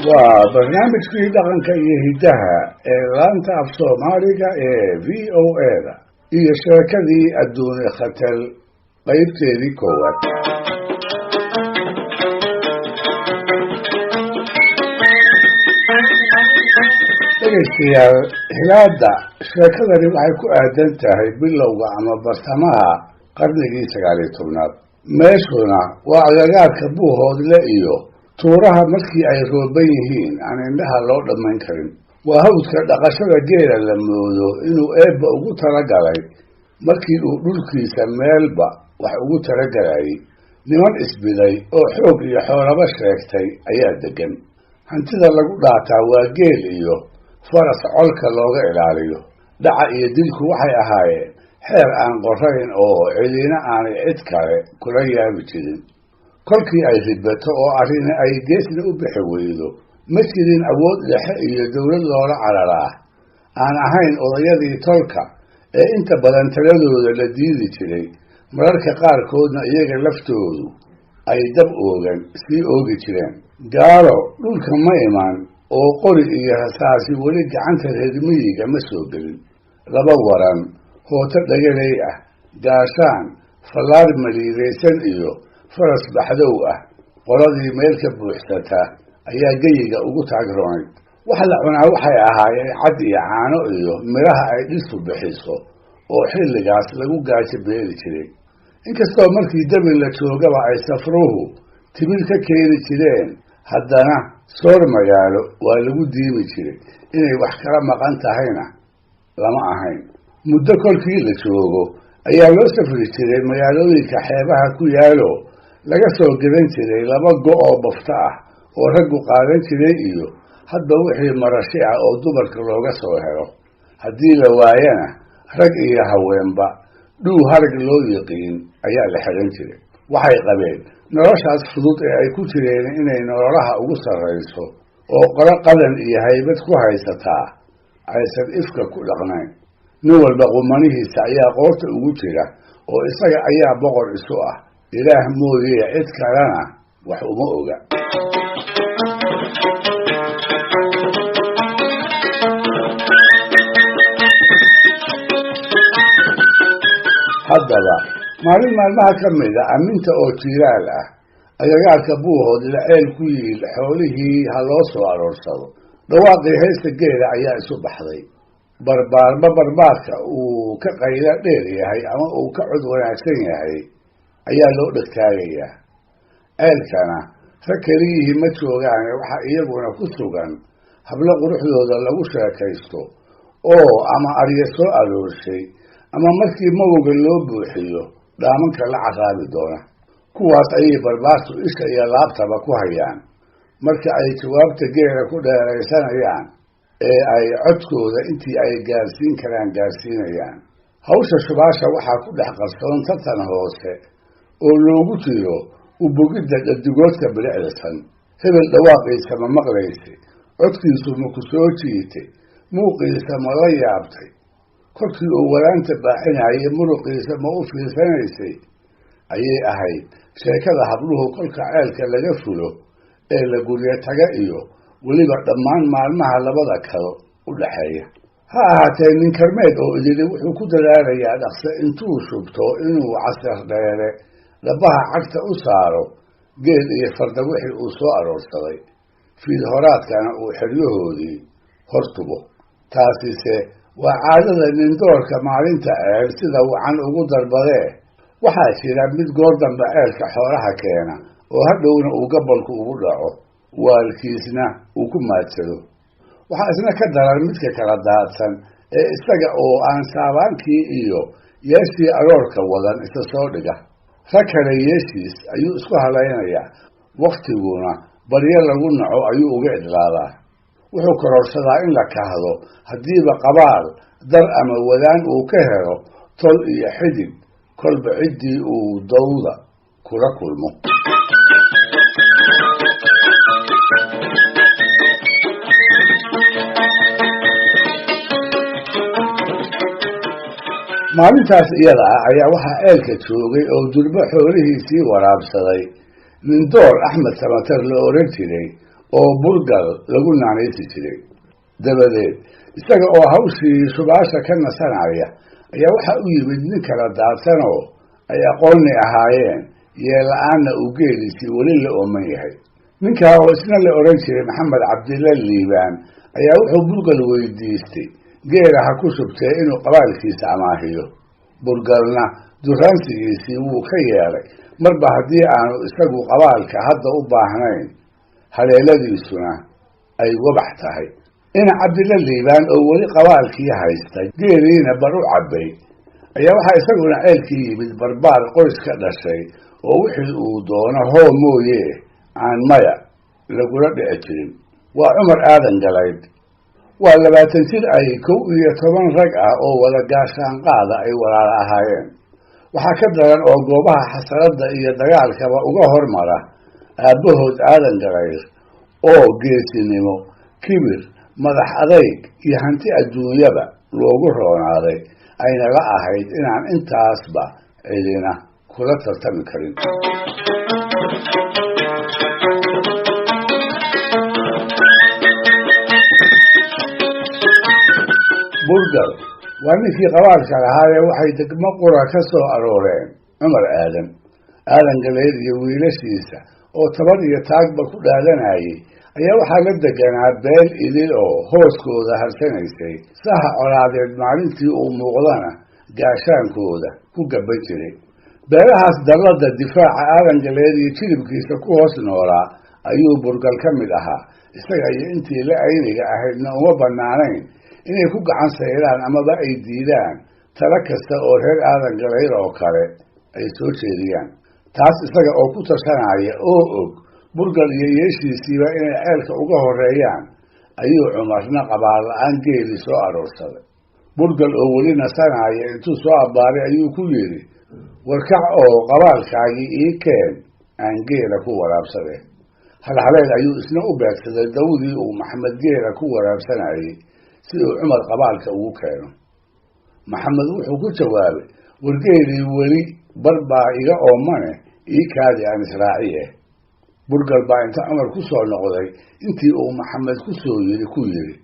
Waa barnaamijkii dhaqanka iyo hiddaha ee laanta af Soomaaliga ee VOA-da iyo sheekadii Adduune Khatal, qaybteedii koowaad. Dhegaystayaal, hilaadda sheekadani waxay ku aadan tahay bilowga ama bartamaha qarnigii 19aad. Meeshuna waa agagaarka Buuhoodle iyo tuuraha markii ay rooban yihiin aan indhaha loo dhammayn karin. Waa hawdka dhaqashada geela la moodo inuu Eebba ugu talagalay markii uu dhulkiisa meelba wax ugu talagalayay. Niman isbiday oo xoog iyo xoolaba sheegtay ayaa deggan. Hantida lagu dhaataa waa geel iyo faras colka looga ilaaliyo. Dhaca iyo dilku waxay ahaayeen xeer aan qorayn oo cidina aanay cid kale kula yaabi jirin. Kolkii ay ribato oo arrini ay geesna u bixi weydo, ma jirin awood dhexe iyo dawlad loola cararaa aan ahayn odayadii tolka ee inta badan taladooda la diidi jiray, mararka qaarkoodna iyaga laftoodu ay dab oogan sii oogi jireen. Gaalo dhulka ma iman oo qori iyo rasaasi weli gacanta reer miyiga ma soo gelin. Laba waran, hooto dhagaley ah, gaashaan, fallaar maliidaysan iyo faras baxdow ah qoladii meel ka buuxsata ayaa geyiga ugu taagroonayd. Wax la cunaa waxay ahaayeen cad iyo caano iyo midhaha ay dhistu bixiso oo xilligaas lagu gaajo beeli jiray. Inkastoo markii dabin la joogaba ay safruhu timir ka keeni jireen, haddana soor magaalo waa lagu diimi jiray, inay wax kala maqan tahayna lama ahayn. Muddo kolkii la joogo ayaa loo safri jiray magaalooyinka xeebaha ku yaalo laga soo gadan jiray laba go' oo bafto ah oo raggu qaadan jiray iyo hadba wixii marashi ah oo dumarka looga soo helo. Haddii la waayana, rag iyo haweenba dhuu harag loo yiqiin ayaa la xidhan jiray. Waxay qabeen noloshaas fudud ee ay ku jireen inay nololaha ugu sarrayso oo qolo qadan iyo haybad ku haysataa aysan ifka ku dhaqnayn. Nin walba qumanihiisa ayaa qoorta ugu jira oo isaga ayaa boqor isu ah, Ilaah mooyee cid kalena wax uma oga. Haddaba maalin maalmaha ka mida amminta oo jiiraal ah, agagaarka Buuhoodle ceel ku yiil xoolihii ha loo soo aroorsado. Dhawaaqii heesta geela ayaa isu baxday. Barbaarba barbaarka uu ka qaylo dheer yahay ama uu ka cod wanaagsan yahay ayaa loo dhegtaagayaa. Ceelkana rag keliyihii ma joogaane, waxaa iyaguna ku sugan hablo quruxdooda lagu sheekaysto oo ama arya soo aroorshay ama markii mawga loo buuxiyo dhaamanka la caraabi doona. Kuwaas ayay barbaartu isha iyo laabtaba ku hayaan marka ay jawaabta geela ku dheeraysanayaan ee ay codkooda intii ay gaarsiin karaan gaarsiinayaan. Hawsha shubaasha waxaa ku dhex qarsoon tartan hoose oo loogu jiro ubogidda dhadigoodka bilicdasan. Hebel dhawaaqiisa ma maqlaysay? Codkiisu ma ku soo jiitay? Muuqiisa ma la yaabtay? Kolkii uu walaanta baaxinayay muruqiisa ma u fiirsanaysay? Ayay ahayd sheekada habluhu kolka ceelka laga fulo ee la guryo taga iyo weliba dhammaan maalmaha labada kalo u dhaxeeya. Ha ahaatee, nin karmeed oo idili wuxuu ku dadaalayaa dhaqse intuu shubto inuu casar dheere dhabaha cagta u saaro geel iyo farda wixii uu soo aroorsaday, fiid horaadkana uu xeryahoodii hor tubo. Taasise waa caadada nindoorka maalinta ceel sida wacan ugu darbadee. Waxaa jira mid goor dambe ceelka xoolaha keena oo hadhowna uu gabolku ugu dhaco, waalkiisna uu ku maadsado. Waxaa isna ka daran midka kala daadsan ee isaga oo aan saabaankii iyo yeeshii aroorka wadan isa soo dhiga. Rag kale yeeshiis ayuu isku halaynayaa, wakhtiguna baryo lagu naco ayuu uga idlaadaa. Wuxuu kororsadaa in la kahdo haddiiba qabaal dar ama wadaan uu ka helo tol iyo xidid kolba ciddii uu dawda kula kulmo. Maalintaas iyada ah ayaa waxaa ceelka joogay oo durbo xoolihiisii waraabsaday nindoor Axmed Samater la oran jiray oo Burgal lagu naanaysi jiray. Dabadeed isaga oo hawshii shubaasha ka nasanaya ayaa waxa u yimid nin kala daadsanoo ay aqoonni ahaayeen, yeella-aanna uu geeliisii weli la ooman yahay. Ninkaa oo isna la odhan jiray Maxamed Cabdilla Liibaan ayaa wuxuu Burgal weydiistay geela ha ku shubtee inuu qabaalkiisa amaahiyo. Burgalna duraansigiisii wuu ka yeelay, marba haddii aanu isagu qabaalka hadda u baahnayn, haleeladiisuna ay wabax tahay. Ina Cabdilla Liibaan oo weli qabaalkii haysta, geeliina bar u cabbay, ayaa waxaa isaguna ceelkii yimid barbaar qoys ka dhashay oo wixii uu doono hoo mooye aan maya lagula dhici jirin. Waa Cumar Aadan Galayd. Waa 20 jir ay 11 rag ah oo wada gaashaanqaada ay walaal ahaayeen. Waxaa ka daran oo goobaha xasaradda iyo dagaalkaba uga hormara aabbahood Aadan Galayr oo geesinimo, kibir, madax adayg iyo hanti adduunyaba loogu roonaaday, ayna la ahayd inaan intaasba cidina kula tartami karin. Burgal waa ninkii qabaalka lahaayee waxay degmo qura ka soo arooreen Cumar Aadan. Aadan Galayr iyo wiilashiisa oo tabar iyo taagba ku dhaadanayay ayaa waxaa la deganaa beel idil oo hooskooda harsanaysay, saha colaadeed maalintii uu muuqdana gaashaankooda ku gaban jiray. Beelahaas dallada difaaca Aadan Galayr iyo jilibkiisa ku hoos noolaa ayuu Burgal ka mid ahaa. Isaga iyo intii la ayniga ahaydna uma bannaanayn inay ku gacan sayraan amaba ay diidaan talo kasta oo reer Aadan Galayr oo kale ay soo jeediyaan. Taas isaga oo ku tashanaya oo og Burgal iyo yeeshiisiiba inay ceelka uga horreeyaan ayuu Cumarna qabaal la-aan geeli soo aroorsaday. Burgal oo weli nasanaya intuu soo abbaaray ayuu ku yidhi, warkac oo qabaalkaagii ii keen aan geela ku waraabsadee. Halhaleel ayuu isna u beegsaday dawdii uu Maxamed geela ku waraabsanayay si uu Cumar qabaalka ugu keeno. Maxamed wuxuu ku jawaabay, wargeelii weli bar baa iga oomane, ii kaadi aan israaciye. Burgal baa inta Cumar ku soo noqday intii uu Maxamed ku soo yidhi ku yidhi.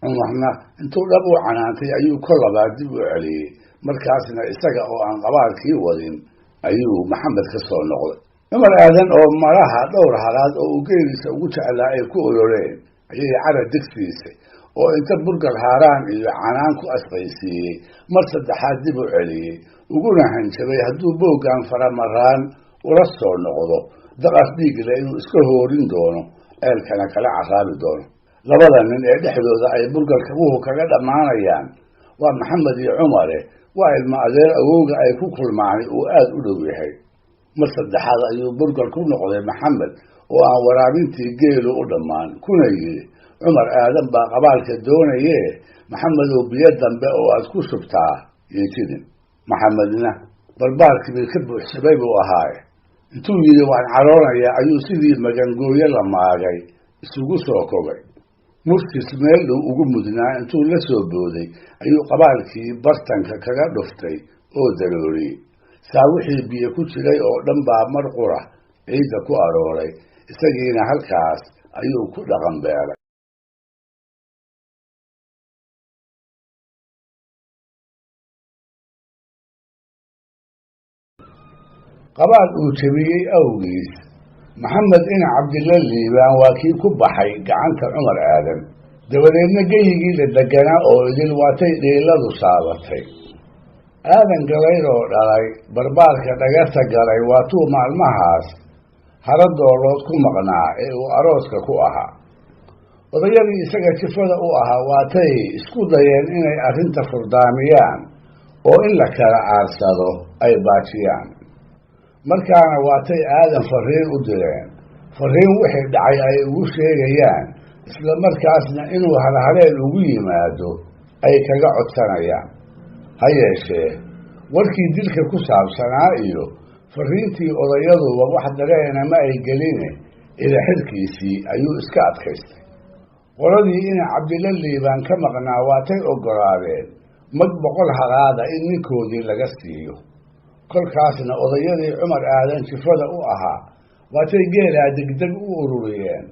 Cumarna intuu dhab u canaantay ayuu kol labaad dib u celiyey, markaasna isaga oo aan qabaalkii wadin ayuu Maxamed ka soo noqday. Cumar Aadan oo malaha dhowr halaad oo uu geeliisa ugu jeclaa ay ku ololeen ayay cara degsiisay oo inta Burgal haaraan iyo canaan ku asqaysiiyey mar saddexaad dib u celiyey, uguna hanjabay hadduu booggan faramaraan ula soo noqdo daqaf dhiigle inuu iska hoorin doono, ceelkana kala caraabi doono. Labada nin ee dhexdooda ay Burgal kabuhu kaga dhammaanayaan waa Maxamed iyo Cumare, waa ilma adeer awowga ay ku kulmaanay uu aad u dhow yahay. Mar saddexaad ayuu Burgal ku noqday Maxamed oo aan waraabintii geelu u dhammaan, kuna yidhi, Cumar Aadan baa qabaalka doonayee, Maxamedow biyo dambe oo aad ku shubtaa yeejidin. Maxamedna barbaarkii bay ka buuxsamay buu ahaaye, intuu yidhi waan caroonayaa ayuu sidii magangooye la maagay isugu soo kogay. Murtis meel dhow ugu mudnaa intuu la soo booday ayuu qabaalkii bartanka kaga dhuftay oo darooriyey. Saa wixii biyo ku jiray oo dhan baa mar qura ciidda ku arooray, isagiina halkaas ayuu ku dhaqan beelay. Qabaal uu jabiyey awgiis Maxamed ina Cabdilla Liibaan waa kii ku baxay gacanta Cumar Aadan. Dabadeedna geyigii la deganaa oo idil waatay dhiiladu saabatay. Aadan Galayr oo dhalay barbaarka dhagarta galay waatuu maalmahaas hara doolood ku maqnaa ee uu arooska ku ahaa. Odayadii isaga jifada u ahaa waatay isku dayeen inay arrinta furdaamiyaan oo in la kala aarsado ay baajiyaan. Markaana waatay Aadan fariin u direen, fariin wixii dhacay ay ugu sheegayaan, isla markaasna inuu halhaleel ugu yimaado ay kaga codsanayaan. Ha yeeshee warkii dilka ku saabsanaa iyo fariintii odayaduba wax dareena ma ay geline, ila xilkiisii ayuu iska adkaystay. Qoladii ina Cabdilla Liibaan ka maqnaa waatay oggolaadeen mag 100 halaada in ninkoodii laga siiyo. Kolkaasna odayadii Cumar Aadan jifada u ahaa waatay geelaa degdeg u ururiyeen,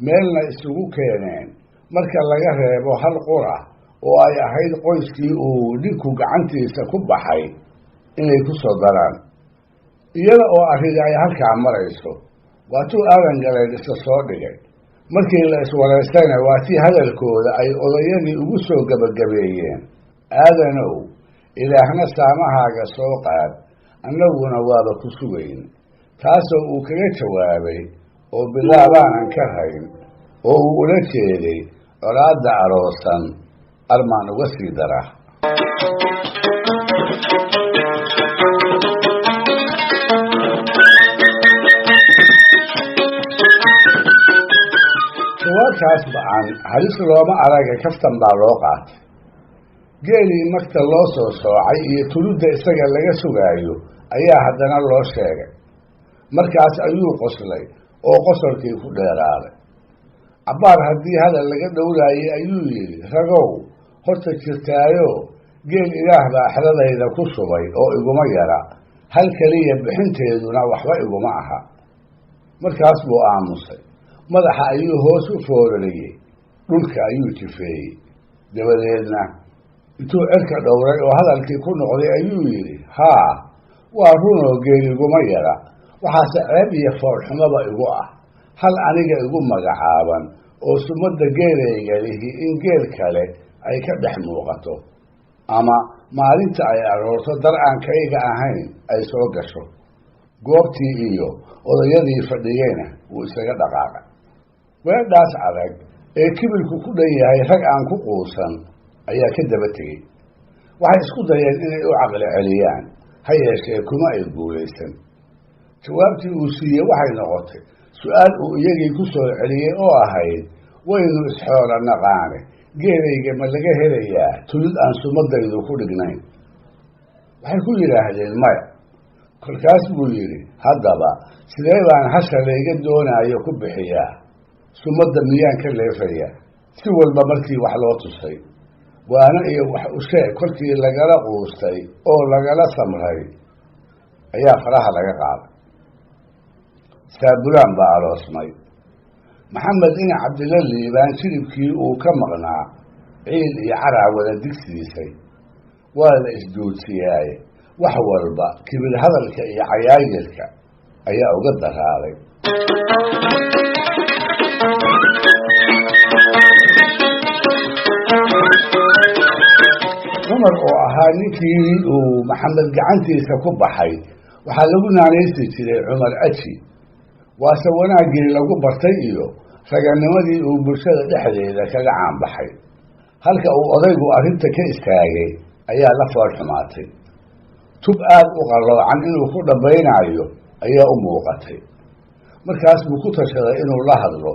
meelna isugu keeneen marka laga reebo hal qura oo ay ahayd qoyskii uu ninku gacantiisa ku baxay inay ku soo daraan. Iyada oo arrini ay halkaa marayso waatuu Aadan Galeed isa soo dhigay. Markii la iswaraystayna waa tii hadalkooda ay odayadii ugu soo gebagabeeyeen: Aadanow, ilaahna saamahaaga soo qaad, annaguna waaba ku sugayn. Taasoo uu kaga jawaabay oo bilaabaanan ka rayn, oo uu ula jeeday colaadda aroosan armaan uga sii dara. Jawaabtaas ba-an halis looma araga, kaftan baa loo qaatay. Geelii magta loo soo soocay iyo tuludda isaga laga sugaayo ayaa haddana loo sheegay. Markaas ayuu qoslay oo qosolkii ku dheeraaday. Cabbaar haddii hadal laga dhowraayey ayuu yidhi: ragow, horta jirtaayo geel ilaah baa xeradayda ku shubay oo iguma yara, hal keliya bixinteeduna waxba iguma aha. Markaas buu aamusay, madaxa ayuu hoos u foorariyey, dhulka ayuu jifeeyey. Dabadeedna intuu cirka dhowray oo hadalkii ku noqday ayuu yidhi: haa, waa runoo geel iguma yara, waxaase ceeb iyo foolxumaba igu ah hal aniga igu magacaaban oo sumadda geelayga lihi in geel kale ay ka dhex muuqato, ama maalinta ay aroorto dar aan kayga ahayn ay soo gasho. Goobtii iyo odayadii fadhiyeyna wuu isaga dhaqaaqay. Weedhaas adag ee kibirku ku dhan yahay rag aan ku quusan ayaa ka daba tegey. Waxay isku dayeen inay u caqli celiyaan, ha yeeshee kuma ay guulaysan. Jawaabtii uu siiyey waxay noqotay su-aal uu iyagii ku soo celiyey oo ahayd: waynu isxoola naqaane, geelayga ma laga helayaa tulid aan sumadaydu ku dhignayn? Waxay ku yidhaahdeen maya. Kolkaas buu yidhi: haddaba sidee baan hasha layga doonaayo ku bixiyaa? Sumadda miyaan ka leefayaa? Si walba markii wax loo tusay, waana iyo wax usheeg kolkii lagala quustay oo lagala samray ayaa faraha laga qaaday. Saabulaan baa aloosmay. Maxamed ina Cabdilla Liibaan jilibkii uu ka maqnaa ciil iyo caraa wada digsiisay. Waa la isduudsiyaaye, wax walba kibir hadalka iyo cayaayirka ayaa uga daraaday. Cumar oo ahaa ninkii uu Maxamed gacantiisa ku baxay waxaa lagu naanaysi jiray Cumar Aji, waase wanaaggii lagu bartay iyo raganimadii uu bulshada dhexdeeda kaga caanbaxay. Halka uu odaygu arrinta ka istaagay ayaa la fool xumaatay. Tub aad u qalloocan inuu ku dhambaynayo ayaa u muuqatay. Markaas buu ku tashaday inuu la hadlo,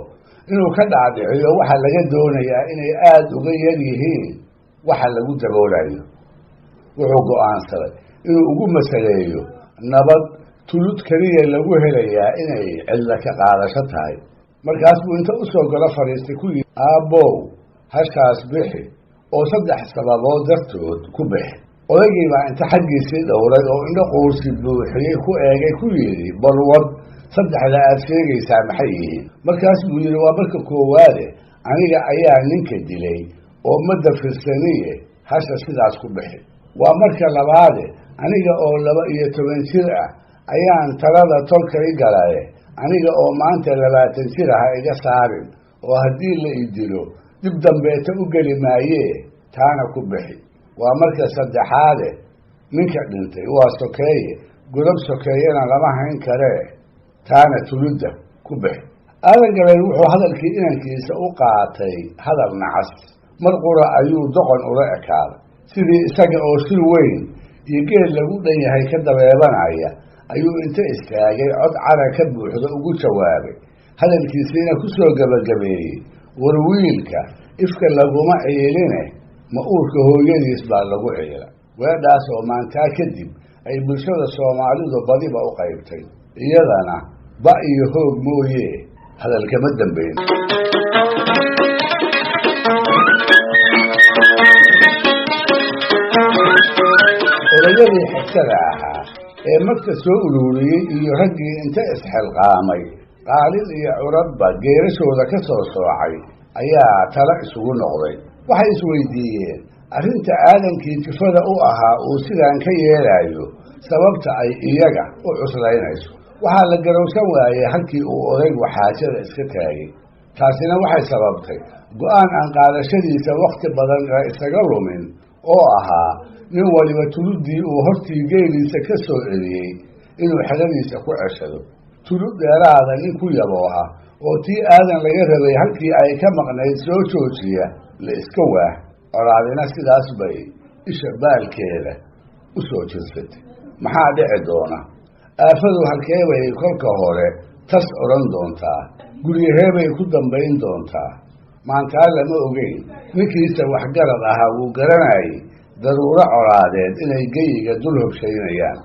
inuu ka dhaadhiciyo waxa laga doonayaa inay aada uga yar yihiin waxa lagu daboolayo. Wuxuu go'aansaday inuu ugu masaleeyo nabad tulud keliya lagu helayaa inay cidla ka qaadasho tahay. Markaas buu inta u soo galo fadhiistay ku yidhi: aabbow, hashaas bixi oo saddex sababood dartood ku bixi. Odaygii baa inta xaggiisii dhowray oo indho quursi buuxiyey ku eegay ku yidhi: balwad, saddexda aad sheegaysaa maxay yihiin? Markaas buu yidhi: waa marka koowaade, aniga ayaa ninka dilay oo madda firsaniye, hasha sidaas ku bixi. Waa marka labaade, aniga oo 12 jir ah ayaan talada tolka i galaye, aniga oo maanta 20 jir ah iga saarin, oo haddii la i dilo dib dambeeta u geli maayee, taana ku bixi. Waa marka saddexaade, ninka dhintay waa sokeeye, godob sokeeyena lama hayn karee, taana tulidda ku bixi. Aadan Galeen wuxuu hadalkii inankiisa u qaatay hadal nacas. Mar qura ayuu doqon ula ekaaday, sidii isaga oo shir weyn iyo geel lagu dhan yahay ka dabeebanaya ayuu inta istaagay cod cara ka buuxda ugu jawaabay, hadalkiisiina ku soo gebagabeeyey: war wiilka ifka laguma ciiline, ma uurka hooyadiis baa lagu ciila. Weedhaas oo maantaa kadib ay bulshada Soomaalidu badiba u qaybtay, iyadana ba iyo hoog mooye hadalkama dambeyn. Odayadii xigtada ahaa ee marka soo ururiyey iyo raggii inta isxilqaamay Qaalin iyo curadba geerashooda ka soo soocay ayaa tala isugu noqday. Waxay isweydiiyeen arrinta aadankii jufada u ahaa uu sidaan ka yeelayo sababta ay iyaga u cuslaynayso. Waxaa la garowsan waayey halkii uu odaygu xaajada iska taagay. Taasina waxay sababtay go'aan aan qaadashadiisa wakhti badan la isaga lumin oo ahaa nin waliba tuluddii uu hortii geeliisa ka soo celiyey inuu xeradiisa ku ceshado. Tulud dheeraada nin ku yabooha oo tii aadan laga rabay halkii ay ka maqnayd soo joojiya la iska waah. Colaadina sidaas bay isha baalkeeda u soo jirsatay. Maxaa dhici doona? Aafadu halkee bay kolka hore tas odhan doontaa? Guryahee bay ku dambayn doontaa? Maantaa lama ogeyn. Ninkiisa waxgarad ahaa wuu garanayay daruuro colaadeed inay geyiga dul hobshaynayaan.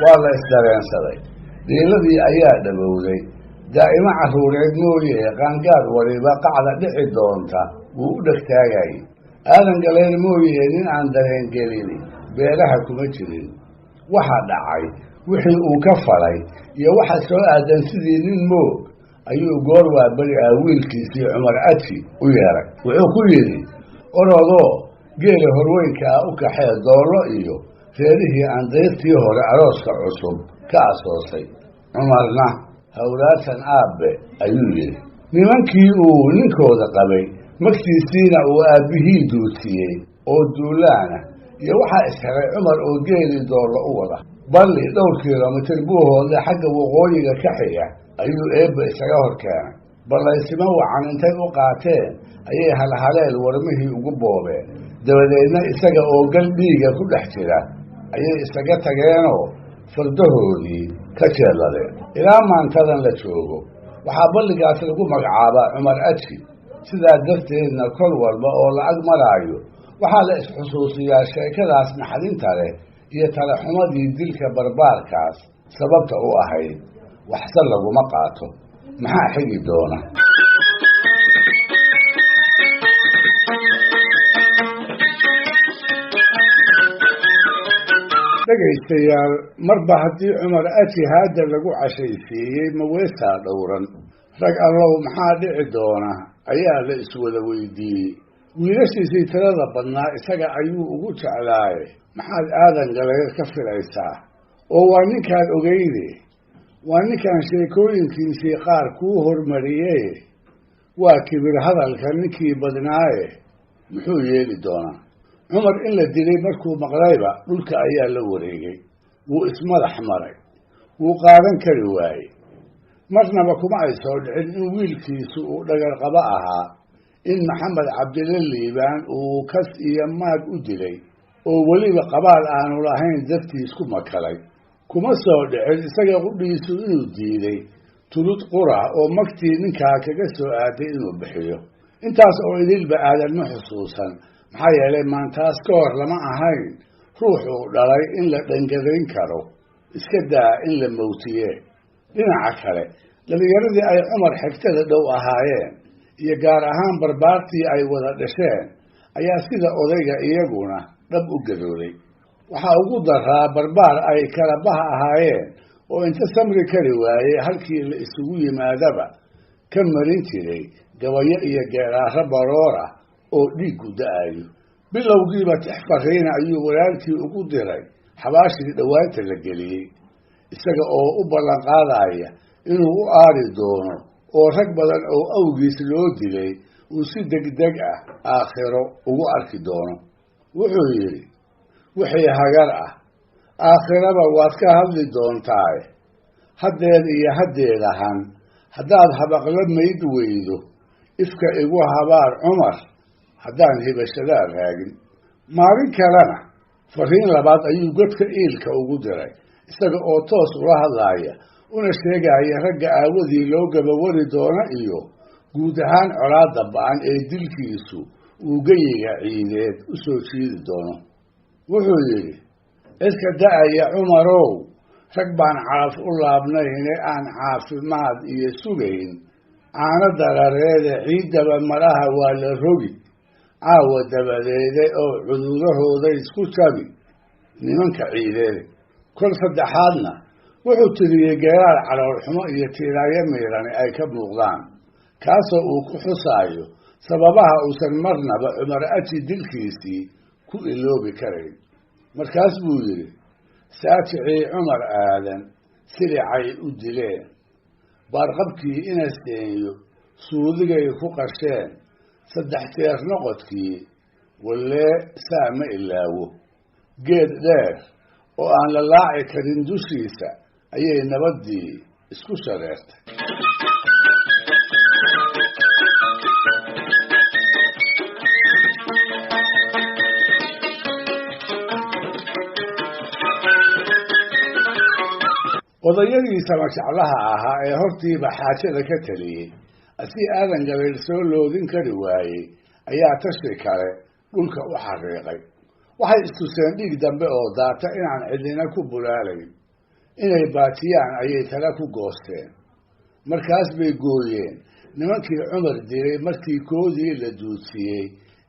Waa la isdareensaday. Dhiiladii ayaa dhabowday. Daa'imo carruureed mooye qaangaad waliba qacda dhici doonta wuu u dhegtaagayay. Aadan Galayr mooye nin aan dareengelini beelaha kuma jirin. Waxa dhacay wixii uu ka falay iyo waxa soo aadan sidii nin moog ayuu goor waa beri ah wiilkiisii Cumar Aji u yeeray. Wuxuu ku yidhi, orodoo geela horweynka ah u kaxee Doollo iyo reerihii aan dayrtii hore arooska cusub ka asoosay. Cumarna hawlaatan aabbe ayuu yidhi. Nimankii uu ninkooda qabay magtiisiina uu aabbihii duutiyey oo duulaana iyo waxaa ishelay Cumar oo geelii Doollo u wada. Balli dhowr kilomitir buuhoodle xagga waqooyiga ka xiga ayuu eebba isaga hor keenay. Ballaysimo wacan intay u qaateen ayay halhaleel warmihii ugu boobeen. Dabadeedna isaga oo gal dhiiga ku dhex jira ayay isaga tageenoo fardahoodii ka jeelladeen. Ilaa maantadan la joogo waxaa balligaas lagu magacaabaa Cumar Aji. Sidaa darteedna kol walba oo lacag maraayo waxaa la isxusuusiyaa sheekadaas naxdinta leh iyo talaxumadii dilka barbaarkaas sababta u ahayd. Waxse laguma qaato. Maxaa xigi doona? Dhegaystayaal, marba haddii Cumar Aji haadda lagu cashaysiiyey maweesaa dhowran. Rag allow maxaa dhici doona ayaa la iswada weydiiyey. Wiilashiisii tirada badnaa isaga ayuu ugu jeclaaye, maxaad Aadan Galayr ka filaysaa? Oo waa ninkaad ogeyde, waa ninkaan sheekooyinkiisii qaar kuu hormariyey, waa kibir hadalka ninkii badnaaye, muxuu yeeli doonaa? Cumar in la dilay markuu maqlayba dhulka ayaa la wareegay. Wuu ismadax maray, wuu qaadan kari waayey. Marnaba kuma ay soo dhicin in wiilkiisu uu dhagarqabo ahaa, in Maxamed Cabdille Liibaan uu kas iyo maag u dilay oo weliba qabaal aanu lahayn dartiis ku makalay. Kuma soo dhicin isaga qudhiisu inuu diiday tulud qura oo magtii ninkaa kaga soo aaday inuu bixiyo. Intaas oo idilba aadan ma xusuusan, maxaa yeelay maantaas ka hor lama ahayn ruuxuu dhalay in la dhangadayn karo, iska daa in la mawtiye. Dhinaca kale, dhalinyaradii ay Cumar xigtada dhow ahaayeen iyo gaar ahaan barbaartii ay wada dhasheen ayaa sida odayga iyaguna dhab u gadooday. Waxaa ugu daraa barbaar ay kala baha ahaayeen oo inta samri kari waayey halkii la isugu yimaadaba ka marin jiray gabayo iyo geeraaro baroora oo dhiiggu da'ayo. Bilowgiiba tix fariina ayuu walaalkii ugu diray xabaashii dhowaanta la geliyey, isaga oo u ballanqaadaya inuu u aari doono oo rag badan oo awgiis loo dilay uu si degdeg ah aakhiro ugu arki doono. Wuxuu yidhi, wixii hagar ah aakhiraba waad ka hadli doontaaye, haddeed iyo haddeed ahan haddaad habaqla mayd weydo, ifka igu habaar Cumar haddaan hibashadaa raagin. Maalin kalena fariin labaad ayuu godka iilka ugu diray, isaga oo toos ula hadlaaya una sheegaya ragga aawadii loo gabawari doono iyo guud ahaan colaadda ba'an ee dilkiisu uu geyiga ciideed u soo jiidi doono. Wuxuu yidhi, cidka da'aya Cumarow, rag baan calaf u laabnayne aan caafimaad iyo sugayn, caano darareede ciiddaba maraha waa la rogi caawa dabadeede oo cudurahooda isku jabi. nimanka ciideede. Kol saddexaadna wuxuu tiriyey geeraar caloolxumo iyo tiiraayo miirani ay ka muuqdaan, kaasoo uu ku xusaayo sababaha uusan marnaba Cumar Aji dilkiisii ku iloobi karayn. Markaas buu yidhi: Saajicii Cumar Aadan silicay u dileen, baarqabkii ina seenyo suudigay ku qasheen, saddex jeer noqodkii wallee saa ma ilaawo. Geed dheer oo aan la laaci karin dushiisa ayay nabaddii isku shareertay. Odayadii samajeclaha ahaa ee hortiiba xaajada ka taliyey, asii Aadan Gabayl soo loodin kari waayey, ayaa tashi kale dhulka u xariiqay. Waxay istuseen dhiig dambe oo daata inaan cidina ku bulaalayn, inay baatiyaan ayay tala ku goosteen. Markaas bay gooyeen nimankii Cumar dilay markii koodii la duudsiyey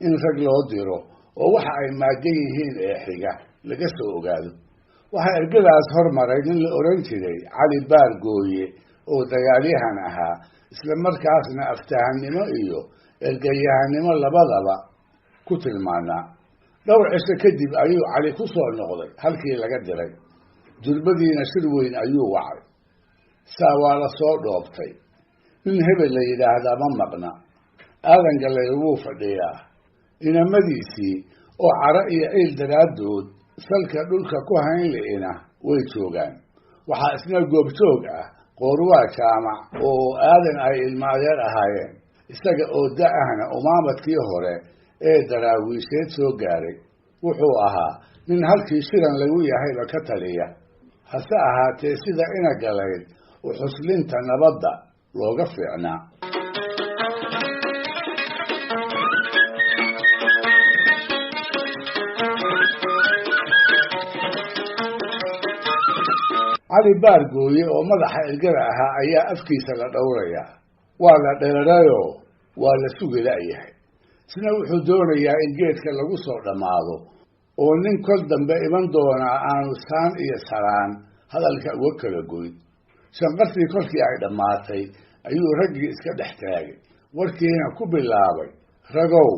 in rag loo diro oo waxa ay maagan yihiin ee xiga laga soo ogaado. Waxaa ergadaas hormaray nin la odhan jiray Cali Baar Gooye oo dagaalyahan ahaa, isla markaasna aftahannimo iyo ergayahannimo labadaba ku tilmaanaa. Dhowr cisho kadib ayuu Cali ku soo noqday halkii laga diray. Durbadiina shir weyn ayuu wacay. Saa waa la soo dhoobtay. Nin hebel la yidhaahdaa ma maqna. Aadan Gallayr wuu fadhiyaa. Inamadiisii oo caro iyo ciil daraaddood salka dhulka ku hayn li'ina way joogaan. Waxaa isna goobjoog ah Qoorwaa Jaamac oo Aadan ay ilma adeer ahaayeen, isaga oo da-ahna umaamadkii hore ee daraawiisheed soo gaaray. Wuxuu ahaa nin halkii shiran lagu yahayba ka taliya, hase ahaatee sida ina Galayd u xuslinta nabadda looga fiicnaa. Cali Baargooye oo madaxa ergada ahaa ayaa afkiisa la dhowrayaa. Waa la dheerayoo waa la sugi la'yahay. Isna wuxuu doonayaa in geedka lagu soo dhammaado oo nin kol dambe iman doonaa aanu saan iyo saraan hadalka uga kala goyn. Shanqartii kolkii ay dhammaatay ayuu raggii iska dhex taagay, warkiina ku bilaabay: Ragow,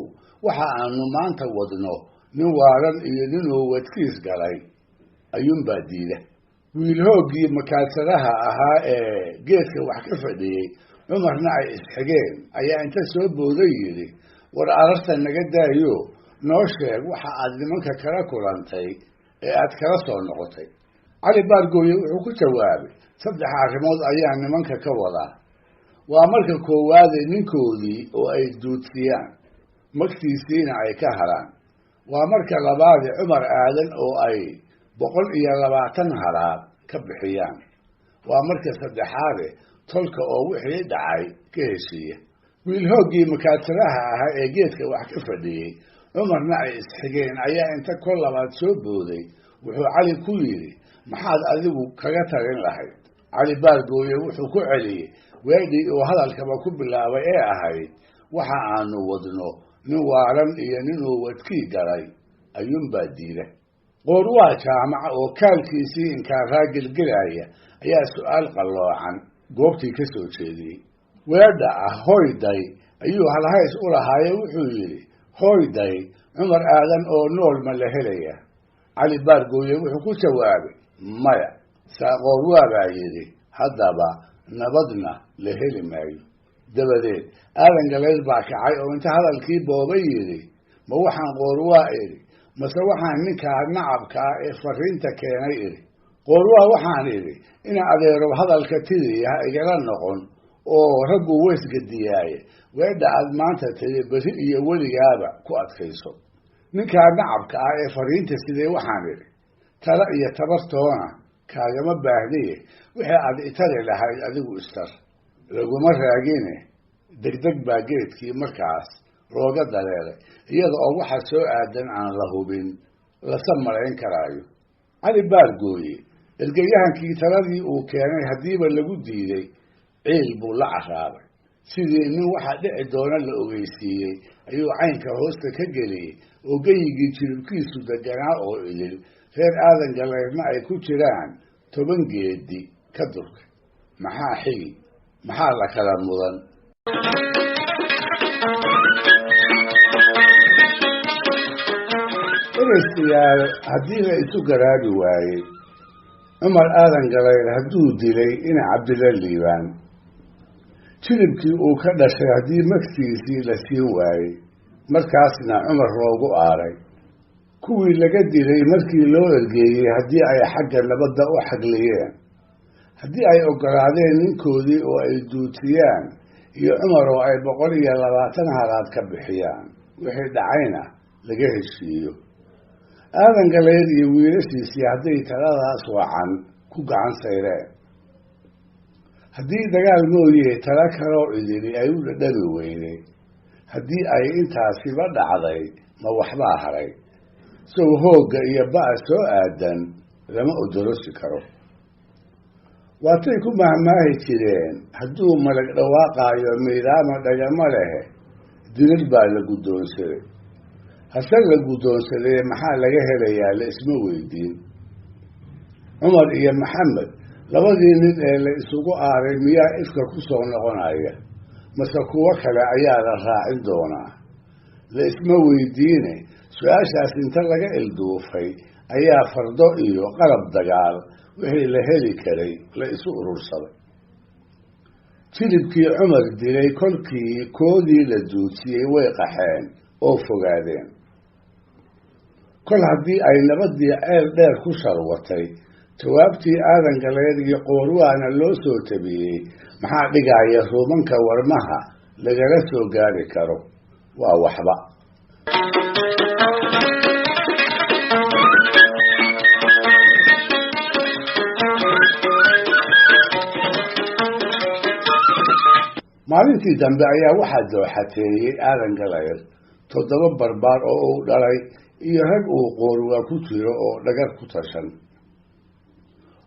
waxa aanu maanta wadno nin waaran iyo ninuu wadkiis galay ayuunbaa diida. Wiilhooggii makaadsadaha ahaa ee geedka wax ka fadhiyey, Cumarna ay isxigeen, ayaa inta soo booday yidhi: War ararta naga daayo, noo sheeg waxa aad nimanka kala kulantay ee aad kala soo noqotay. Cali Baargooye wuxuu ku jawaabay: Saddex arrimood ayaa nimanka ka wadaa. Waa marka koowaade ninkoodii oo ay duudsiyaan, magtiisiina ay ka haraan. Waa marka labaade Cumar Aadan oo ay 120 haraad ka bixiyaan. Waa marka saddexaade tolka oo wixii dhacay ka heshiiya. Wiilhooggii makaadsadaha ahaa ee geedka wax ka fadhiyey, Cumarna ay isxigeen, ayaa inta kol labaad soo booday wuxuu Cali ku yidhi: Maxaad adigu kaga talin lahayd? Cali Baargooye wuxuu ku celiyey weedhii uu hadalkaba ku bilaabay ee ahayd: Waxa aanu wadno nin waaran iyo ninuu wadkii galay ayuunbaa diida. Qoorwaa Jaamaca oo kaalkiisii inkaaraa gelgelaya ayaa su'aal qalloocan goobtii ka soo jeediyey. Weedha ah hoyday ayuu halhays u lahaaye wuxuu yidhi: Hoyday, Cumar Aadan oo nool ma la helaya? Cali Baargooye wuxuu ku jawaabay: Maya. Saa Qoorwaa baa yidhi: Haddaba nabadna la heli maayo. Dabadeed Aadan Galayr baa kacay oo inta hadalkii booba yidhi: Ma waxaan Qoorwaa idhi, mase waxaan ninkaa nacabka ah ee fariinta keenay idhi? Qoorwaa waxaan idhi ina adeerow hadalka tiriya ha igala noqon oo raggu waysgadiyaaye, weedha aad maanta tiri berri iyo weligaaba ku adkayso. Ninkaa nacabka ah ee fariinta sidee waxaan idhi: Tala iyo tabartoona kaagama baahniye, wixii aad itari lahayd adigu istar. Laguma raagine, degdeg baa geedkii markaas looga dareeray, iyada oo waxa soo aadan aan la hubin lasa malayn karaayo. Cali Baargooye ergayahankii taladii uu keenay haddiiba lagu diiday, ciil buu la carraabay. Sidii nin waxa dhici doona la ogeysiiyey ayuu caynka hoosta ka geliyey oo geyigii jiribkiisu deganaa oo idil Reer Aadan Galayrna ay ku jiraan 10 geedi ka durkay. Maxaa xigi? Maxaa la kala mudan? Dhegaystayaal, haddii la isu garaabi waayey, Cumar Aadan Galayr hadduu dilay ina Cabdilla Liibaan, jilibkii uu ka dhashay haddii magtiisii la siin waayey, markaasna Cumar loogu aaray, kuwii laga dilay markii loo ergeeyey haddii ay xagga nabadda u xagliyeen, haddii ay oggolaadeen ninkoodii oo ay duutiyaan iyo Cumar oo ay 120 halaad ka bixiyaan, wixii dhacayna laga heshiiyo. Aadan Galayr iyo wiilashiisii hadday taladaas wacan ku gacan sayreen, haddii dagaal mooye tala kaloo idili ay u dhadhami weyday, haddii ay intaasiba dhacday, ma waxbaa haray? Sow hoogga iyo ba'a soo aadan lama odorosi karo. Waatay ku mahmaahi jireen, hadduu malag dhawaaqaayo miidaama dhagama lehe, dilil baa la guddoonsaday. Hase la guddoonsadee maxaa laga helayaa la isma weydiin. Cumar iyo Maxamed labadii nin ee la isugu aaray miyaa ifka ku soo noqonaya, mase kuwo kale ayaa la raacin doonaa? La isma weydiine. Su-aashaas inta laga ilduufay ayaa fardo iyo qalab dagaal wixii la heli karay la isu urursaday. Jilibkii Cumar dilay kolkii koodii la duudsiyey way qaxeen oo fogaadeen. Kol haddii ay nabadii ceel dheer ku sharwatay, jawaabtii Aadan Galayr iyo Qoorwaana loo soo tabiyey, maxaa dhigaya ruumanka warmaha lagala soo gaari karo? Waa waxba. Maalintii dambe ayaa waxaa dooxateeyey Aadan Galayr 7 barbaar oo uu dhalay iyo rag uu Qoorwaa ku jiro oo dhagar ku tashan.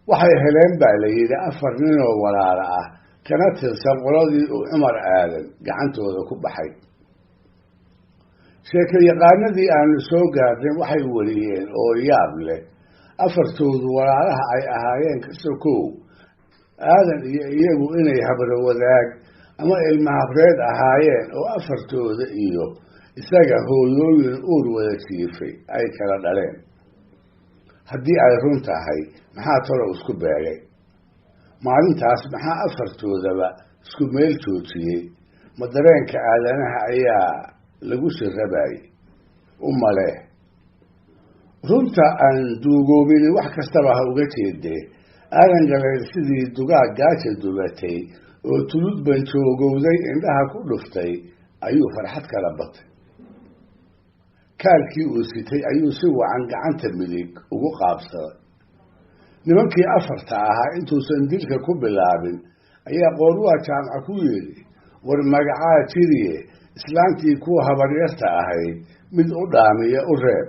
Waxay heleen baa la yidhi 4 nin oo walaala ah, kana tirsan qoladii uu Cumar Aadan gacantooda ku baxay. Sheeko yaqaanadii aanu soo gaarnay waxay wariyeen oo yaab leh, afartoodu walaalaha ay ahaayeen ka sokow, Aadan iyo iyagu inay habro wadaag ama ilma habreed ahaayeen, oo afartooda iyo isaga hooyooyin uur wada jiifay ay kala dhaleen. Haddii ay run tahay, maxaa talow isku beegay? Maalintaas maxaa afartoodaba isku meel joojiyey? Ma dareenka aadanaha ayaa lagu shirabayay? U malee runta aan duugoobini wax kastaba ha uga jeedee, Aadan Galayr sidii dugaag gaaja dubatay oo tulud banjoogowday indhaha ku dhuftay ayuu farxad kala batay. Kaalkii uu sitay ayuu si wacan gacanta midig ugu qaabsaday. Nimankii 4ta ahaa intuusan dilka ku bilaabin ayaa Qoorwaa Jaamac ku yidhi, war magacaa jiriye, islaantii kuwa habaryarta ahayd mid u dhaamiya u reeb,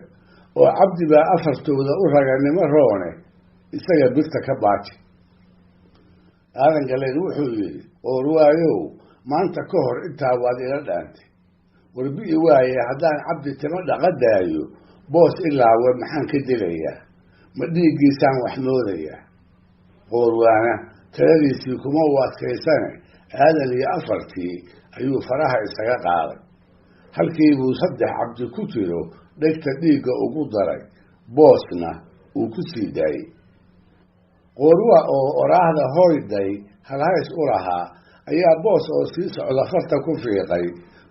oo Cabdi baa afartooda u raganimo roone, isaga birta ka baaji. Aadan Galayr wuxuu yidhi, Qoorwaayow, maanta ka hor intaa waad ila dhaantay. War bi'i waaye haddaan Cabdi timo dhaqa daayo, boos ilaawe maxaan ka dilayaa? Ma dhiiggiisaan wax moodayaa? Qoorwaana taladiisii kuma u adkaysane, Aadan iyo 4tii ayuu faraha isaga qaaday. Halkii buu 3 Cabdi ku jiro dhegta dhiigga ugu daray, boosna uu ku sii daayey. Qoorwa oo oraahda hoyday halhays u lahaa ayaa boos oo sii socda farta ku fiiqay,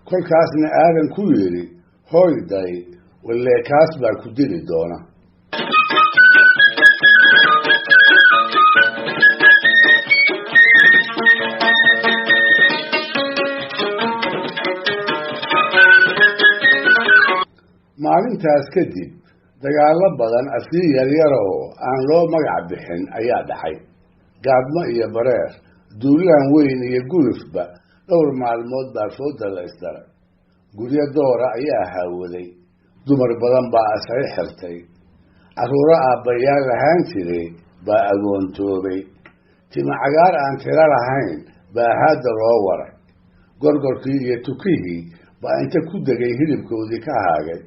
kolkaasna Aadan ku yidhi, hoyday, wallee kaas baa ku dili doona. Maalintaas kadib dagaallo badan asii yaryaroo aan loo magac bixin ayaa dhacay. Gaadmo iyo bareer, duulaan weyn iyo gulufba dhowr maalmood baa fooda la isdaray. Guryo doora ayaa haawaday, dumar badan baa asay xirtay, carruuro aabbayaal lahaan jiray baa agoontoobay, tima cagaar aan tiro lahayn baa haadda loo waray, gorgorkii iyo tukihii baa inta ku degay hilibkoodii ka haagay,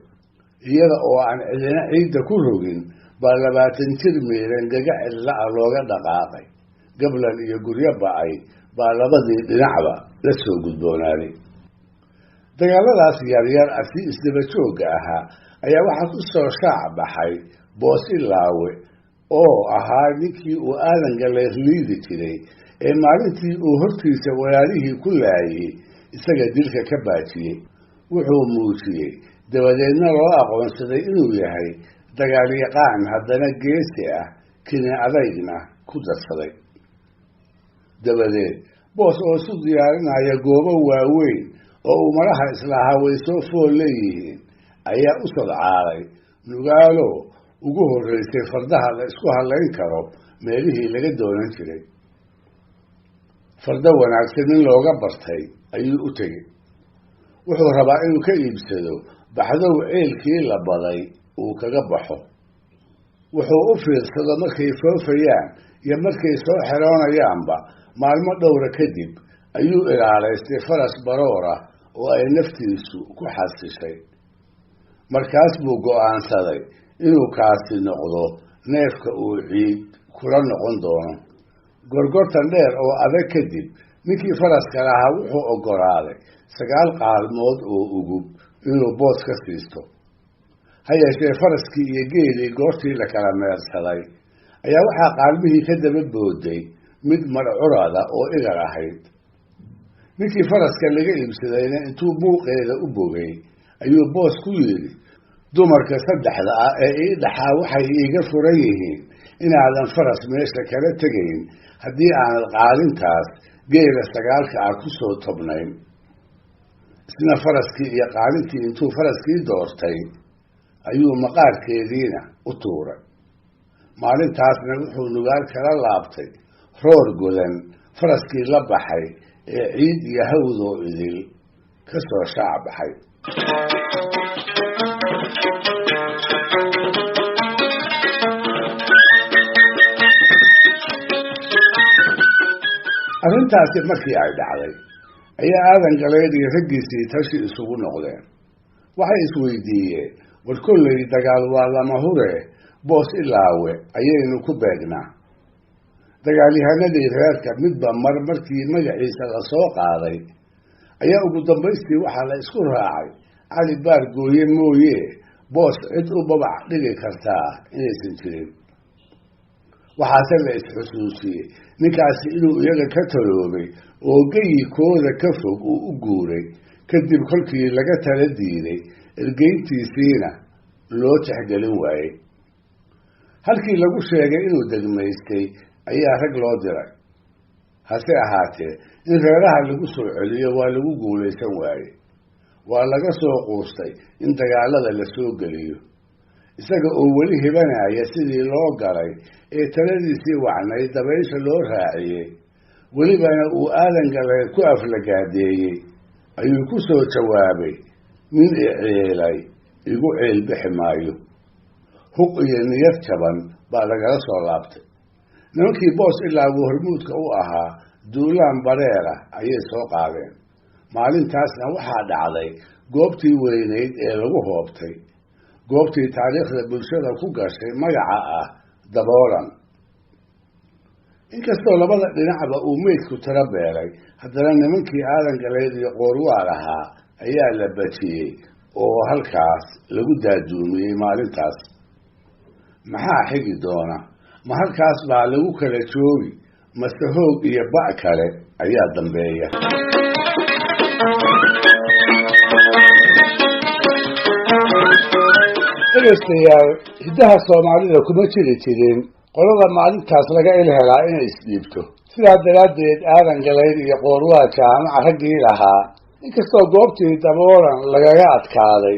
iyada oo aan cidina ciidda ku rogin Baa 20 jir miiran gaga cidla-a looga dhaqaaqay. Gablan iyo guryo ba'ay baa labadii dhinacba la soo gudboonaaday. Dagaaladaas yaryar si isdaba joogga ahaa ayaa waxaa ku soo shaac baxay Boos Ilaawe oo ahaa ninkii uu Aadan Gallayr liidi jiray ee maalintii uu hortiisa walaalihii ku laayey isaga dilka ka baajiyey. Wuxuu muujiyey dabadeedna loo aqoonsaday inuu yahay dagaalyaqaan haddana geesi ah, kini adaygna ku darsaday. Dabadeed Boos oo isu diyaarinaya goobo waaweyn oo uu maraha islahaa way soo fool leeyihiin ayaa u sodcaalay Nugaalo ugu horreysay fardaha la isku hadlayn karo meelihii laga doonan jiray. Fardo wanaagsan nin looga bartay ayuu u tegey. Wuxuu rabaa inuu ka iibsado baxdow ceelkii la baday uu kaga baxo. Wuxuu u fiirsado markay foofayaan iyo markay soo xeroonayaanba. Maalmo dhowra kadib ayuu ilaalaystay faras baroora oo ay naftiisu ku xasishay. Markaas buu go'aansaday inuu kaasi noqdo neefka uu ciid kula noqon doono. Gorgortan dheer oo adag kadib ninkii faraska lahaa wuxuu oggolaaday 9 qaalmood oo ugub inuu Boos ka siisto. Ha yeeshee faraskii iyo geelii goortii la kala meersaday ayaa waxaa qaalmihii ka daba booday mid marcurada oo igar ahayd. Ninkii faraska laga iibsadayna intuu muuqeeda u bogay ayuu Boos ku yidhi, dumarka saddexda ah ee ii dhaxaa waxay iiga furan yihiin inaadan faras meesha kala tegayn haddii aanad qaalintaas geela 9ka ah ku soo tobnayn. Isna faraskii iyo qaalintii intuu faraskii doortay ayuu maqaarkeediina u tuuray. Maalintaasna wuxuu Nugaal kala laabtay roor godan faraskii la baxay ee ciid iyo hawdoo idil ka soo shaac baxay. Arrintaasi markii ay dhacday ayaa Aadan Galeed iyo raggiisii tashi isugu noqdeen. Waxay isweydiiyeen, war kolley dagaal waa lama hure, Boos Ilaawe ayaynu ku beegnaa. Dagaalyahanadii reerka midba mar markii magaciisa la soo qaaday ayaa ugu dambaystii waxaa la isku raacay Cali Baar Gooye mooye Boos cid u babac dhigi kartaa inaysan jirin. Waxaase la isxusuusiyey ninkaasi inuu iyaga ka taloobay oo geyikooda ka fog uu u guuray kadib kolkii laga tala diiday ergeyntiisiina loo tixgelin waayey. Halkii lagu sheegay inuu degmaystay ayaa rag loo diray. Hase ahaatee in reeraha lagu soo celiyo waa lagu guulaysan waayey. Waa laga soo quustay in dagaalada la soo geliyo. Isaga oo weli hibanaya sidii loo galay ee taladiisii wacnayd dabaysha loo raaciyey, welibana uu Aadan Galleed ku aflagaadeeyey, ayuu ku soo jawaabay, nin i ciilay igu ciil bixi maayo. Huq iyo niyad jaban baa lagala soo laabtay. Nimankii Boos Ilaagu hormuudka u ahaa duulaan bareera ayay soo qaadeen. Maalintaasna waxaa dhacday goobtii weynayd ee lagu hoobtay, goobtii taariikhda bulshada ku gashay magaca ah Daboolan. Inkastoo labada dhinacba uu meydku tiro beelay, haddana nimankii Aadan Galeed iyo Qoorwaal ahaa ayaa la bajiyey oo halkaas lagu daaduumiyey maalintaas. Maxaa xigi doona? Ma halkaas baa lagu kala joogi, mase hoog iyo ba' kale ayaa dambeeya? Dhegaystayaal, hiddaha Soomaalida kuma jiri jirin qolada maalintaas laga il helaa inay isdhiibto. Sidaa daraaddeed Aadan Galeyd iyo Qoorwaal jaamaca raggii lahaa, inkastoo goobtii Daboolan lagaga adkaaday,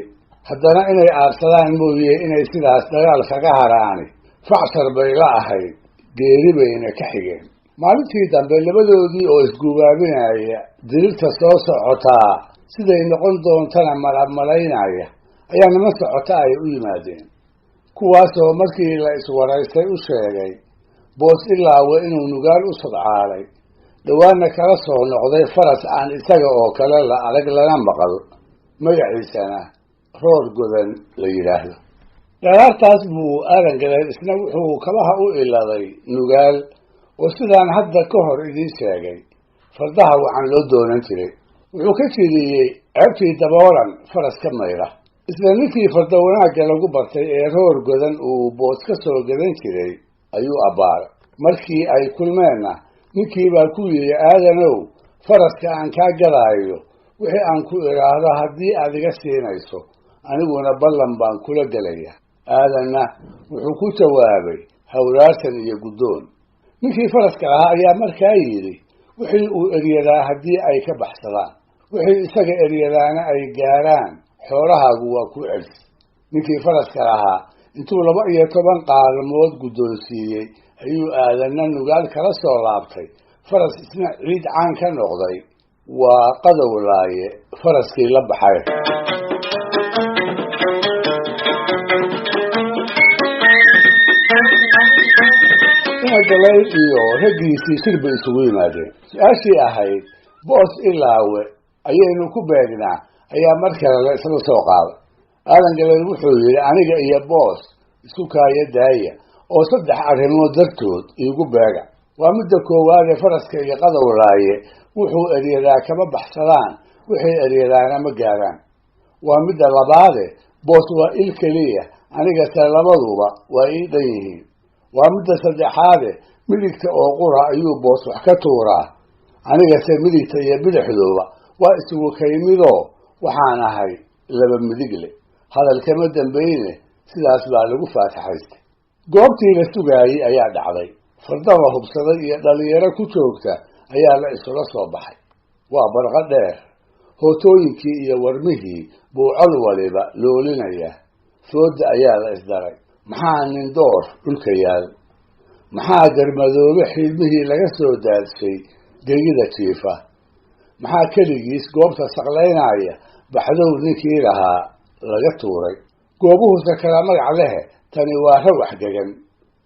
haddana inay aarsadaan mooye inay sidaas dagaal kaga haraani facshar bay la ahayd, geeri bayna ka xigeen. Maalintii dambe labadoodii oo isgubaabinaya dirirta soo socotaa siday noqon doontana malabmalaynaya ayaa niman socota ay u yimaadeen, kuwaasoo markii la iswaraystay u sheegay Boos Ilaawe inuu Nugaal u sodcaalay, dhowaanna kala soo noqday faras aan isaga oo kale la arag lana maqal, magaciisana Roor Godan la yidhaahdo. Dharaartaas buu Aadan Galeed isna wuxuu kabaha u iladay Nugaal, oo sidaan hadda ka hor idiin sheegay fardaha wacan loo doonan jiray. Wuxuu ka jiriyey ceebtii daboolan faras ka mayra. Isla ninkii farda wanaagga lagu bartay ee Roor Godan uu Boos ka soo gadan jiray ayuu abbaaray. Markii ay kulmeenna ninkiibaa ku yidhi, "Aadanow, faraska aan kaa gadaayo wixii aan ku idhaahdo haddii aad iga siinayso, aniguna ballan baan kula gelaya." Aadanna wuxuu ku jawaabay hawraarsan iyo guddoon. Ninkii faraska lahaa ayaa markaa yidhi, "Wixii uu eryadaa haddii ay ka baxsadaan, wixii isaga eryadaana ay gaaraan, xoolahaagu waa ku celsi." Ninkii faraska lahaa intuu 12 qaalmood guddoonsiiyey ayuu Aadanna Nugaal kala soo laabtay faras isna ciid caan ka noqday. Waa Qadowlaaye faraskii la baxay. Ina Galayd iyo raggiisii shir bay isugu yimaadeen. Su-aashii ahayd Boos Ilaawe ayaynu ku beegnaa ayaa mar kale la isla soo qaaday. Aadan Galeed wuxuu yidhi, "Aniga iyo Boos isku kaaya daaya oo saddex arrimood dartood iigu beega. Waa midda koowaadee, faraska iyo Qadowlaaye wuxuu eryadaa kama baxsadaan, wixii eryadaana ma gaaraan. Waa midda labaade, Boos waa il keliya, anigase labaduba waa ii dhan yihiin. Waa midda saddexaade, midigta oo qura ayuu Boos wax ka tuuraa, anigase midigta iyo bidixduba waa isugu kaymidoo waxaan ahay laba midigle." Hadal kama dambayne sidaas baa lagu faataxaystay. Goobtii la sugaayey ayaa dhacday. Farda la hubsaday iyo dhalinyaro ku joogta ayaa la isula soo baxay. Waa barqo dheer. Hootooyinkii iyo warmihii buu col waliba loolinayaa. Fooda ayaa la isdaray. Maxaa nin door dhulka yaal? Maxaa garmadoobe xiidmihii laga soo daadshay gegida jiifa? Maxaa keligiis goobta saqlaynaya baxdow ninkii lahaa laga tuuray? Goobuhuse kala magac lehe, tani waa rawax gegan.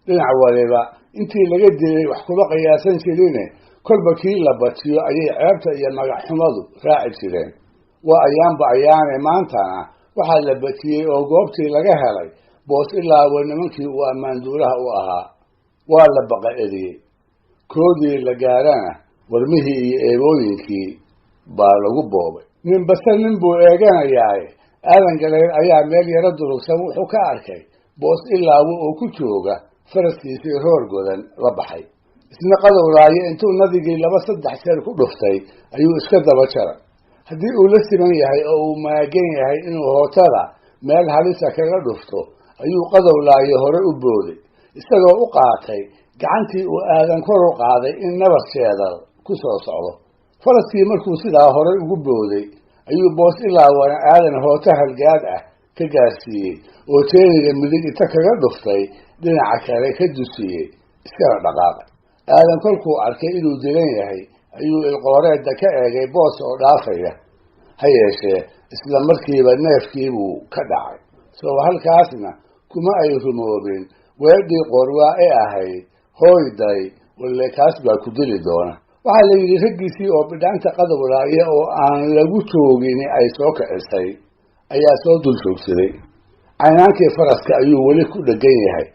Dhinac waliba intii laga dilay wax kuma qiyaasan jirine, kolba kii la batiyo ayay ceebta iyo magacxumadu raaci jireen. Waa ayaanba ayaane, maantana waxaa la batiyey oo goobtii laga helay Boos Ilaawe nimankii uu ammaanduulaha u ahaa. Waa la baqa eriyey. Koodii la gaarana warmihii iyo eebooyinkii baa lagu boobay. Ninbase nin buu eeganayaaye, Aadan Galeed ayaa meel yaro durugsan wuxuu ka arkay Boos Ilaawe oo ku jooga faraskiisii Roor Godan la baxay. Isna Qadowlaaye intuu nadigii laba saddex jeer ku dhuftay ayuu iska daba jaray. Haddii uu la siman yahay oo uu maagan yahay inuu hootada meel halisa kaga dhufto ayuu Qadowlaaye hore u booday, isagoo u qaatay gacantii uu Aadan kor u qaaday in nabar sheedal ku soo socdo. Faraskii markuu sidaa horey ugu booday ayuu Boos Ilaawana Aadan hooto halgaad ah ka gaarsiiyey oo jeeniga midig inta kaga dhuftay dhinaca kale ka dusiyey, iskana dhaqaaqay. Aadan kolkuu arkay inuu dilan yahay ayuu ilqooreedda ka eegay Boos oo dhaafaya. Ha yeeshee isla markiiba neefkiibuu ka dhacay. Soo halkaasna kuma ay rumoobin weedhii qorwaa ee ahayd, "Hooyday, walle kaas baa ku dili doona." Waxaa la yidhi raggiisii oo bidhaanta Qadowlaaye oo aan lagu joogin ay soo kicisay ayaa soo dul joogsaday. Caynaankii faraska ayuu weli ku dheggan yahay,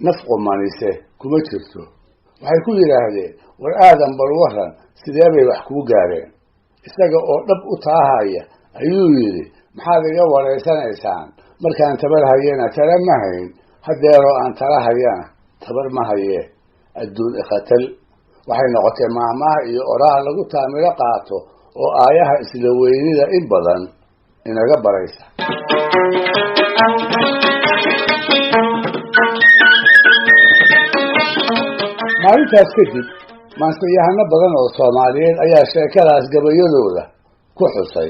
naf qumanise kuma jirto. Waxay ku yidhaahdeen, "War Aadan, bal waran, sidee bay wax kuu gaareen?" Isaga oo dhab u taahaya ayuu yidhi, "Maxaad iga waraysanaysaan? Markaan tabar hayana tala ma hayn, haddeeroo aan tala hayana tabar ma hayee. Adduun ikhatal." Waxay noqotay maahmaah iyo oraah lagu taamilo qaato oo aayaha isla weynida in badan inaga baraysa. Maalintaas kadib maansayahano badan oo Soomaaliyeed ayaa sheekadaas gabayadooda ku xusay,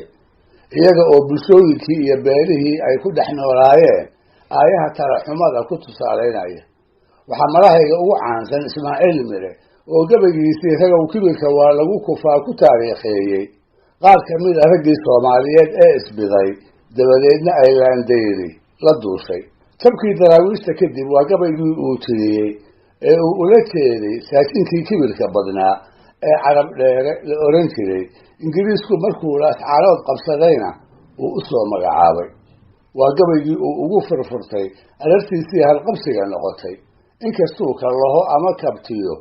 iyaga oo bulshooyinkii iyo beelihii ay ku dhex noolaayeen aayaha talaxumada ku tusaalaynaya. Waxaa malahayga ugu caansan Ismaaciil Mire oo gabaygiisii "Ragow kibirka waa lagu kufaa" ku taariikheeyey qaar ka mid a raggii Soomaaliyeed ee isbiday, dabadeedna ay laandayri la duushay. Jabkii Daraawiishta kadib waa gabaygii uu tiriyey ee uu ula jeeday saakinkii kibirka badnaa ee Carab Dheere la oran jiray. Ingiriisku markuu Laascaanood qabsadayna uu u soo magacaabay. Waa gabaygii uu ugu furfurtay arartiisii halqabsiga noqotay. Inkastuu kallaho ama kabtiyo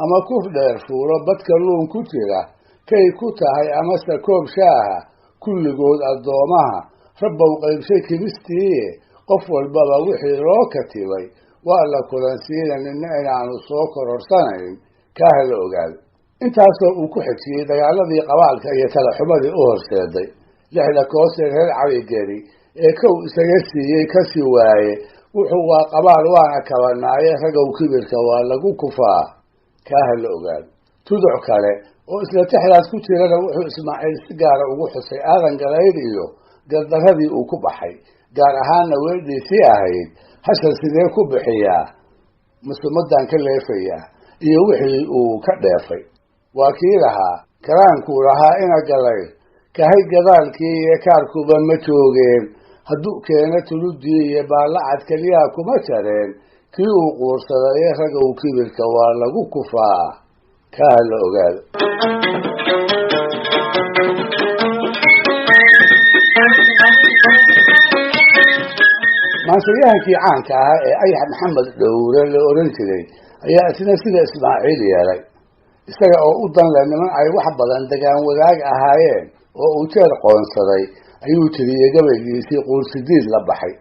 ama kuf dheer fuulo badka luun ku jira, kay ku tahay amase koob shaaha, kulligood addoomaha rabbow qaybshay kimistiiye, qof walbaba wixii loo katibay waa la kulansiina, nina inaanu soo kororsanayn kaaha la ogaado. Intaasoo uu ku xejiyey dagaaladii qabaalka iyo talaxumadii u horseeday lixda koosee reer Caligeli ee kow isaga siiyey kasii waaye, wuxuu waa qabaal waana kabanaaye, ragow kibirka waa lagu kufaa, kaaha la ogaado. Tuduc kale oo isla tixdaas ku jirana wuxuu Ismaaciil si gaara ugu xusay Aadan Galayd iyo gardaradii uu ku baxay, gaar ahaanna weedhiisii ahayd hashan sidee ku bixiyaa, masumadan ka leefayaa, iyo wixii uu ka dheefay. Waa kii lahaa karaankuu lahaa ina Galayd kahay gadaalkii iyo kaarkuba ma joogeen, hadduu keena tuludii iyo baallacad keliyaha kuma jareen, kii uu quursaday ragow kibirka waa lagu kufaa, kaa la ogaado. Maansayahankii caanka ahaa ee Ayax Maxamed Dhowre la oran jiray ayaa isna sida Ismaaciil yeelay, isaga oo u danle niman ay wax badan degaan wadaag ahaayeen oo uu jeer qoonsaday ayuu tiriyey gabaygiisii quursidiid la baxay.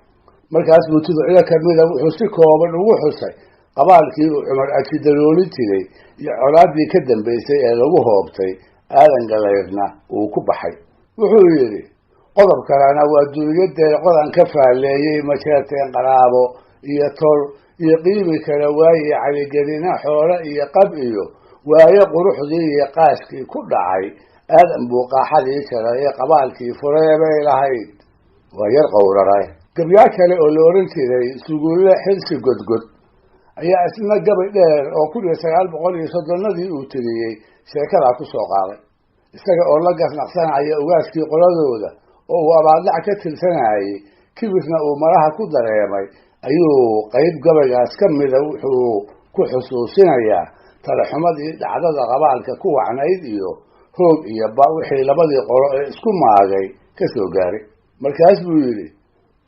Markaas buu tuducyo kamida wuxuu si kooban ugu xusay qabaalkii uu Cumar Aji daloolin jiray iyo colaaddii ka dambaysay ee lagu hoobtay, Aadan Galayrna uu ku baxay. Wuxuu yidhi qodob kalena waa duuliyadeed qodan ka faalleeyey majeerteen qaraabo iyo tol iyo qiimi kale waaye, Caligelina xoole iyo qab iyo waaye quruxdii iyo qaaskii ku dhacay, Aadan buu qaaxadii jaray ee qabaalkii furee bay lahayd, waa yar qowraray. Gabyaa kale oo la oran jiray Sugulle Xilsi Godgod ayaa isna gabay dheer oo 1930-adii uu tiriyey sheekadaa ku soo qaaday, isaga oo la gasnaqsanaya ugaaskii qoladooda oo uu abaaldhac ka tirsanayay, kibirna uu maraha ku dareemay, ayuu qayb gabaygaas ka mida wuxuu ku xusuusinayaa talaxumadii dhacdada qabaalka ku wacnayd iyo hoog iyo ba wixii labadii qolo ee isku maagay ka soo gaaray. Markaas buu yidhi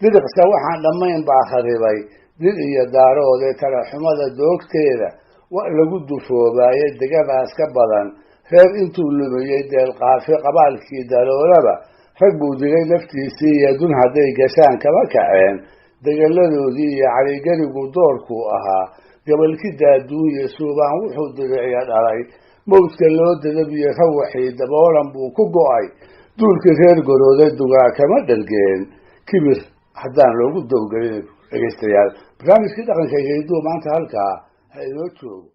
diriqsa waxaan dhammayn baa kharibay dil iyo daaroodee talaxumada doogteeda wa lagu dufoobaayey degadaas ka badan, reer intuu lumiyey deelqaafi qabaalkii daloolaba rag buu dilay laftiisii iyo dun hadday gashaan kama kaceen, degaladoodii iyo Caligeligu doorkuu ahaa, gabalki daaduuye suubaan wuxuu diriciya dhalay, mawdka loo dadabiye rawaxii daboolan buu ku go'ay, duulkii reer gorooday dugaa kama dhargeen kibir haddaan loogu dowgelin. Dhegaystayaal, barnaamijkii dhaqanka iyo hidduu maanta halkaa ha inoo joogo.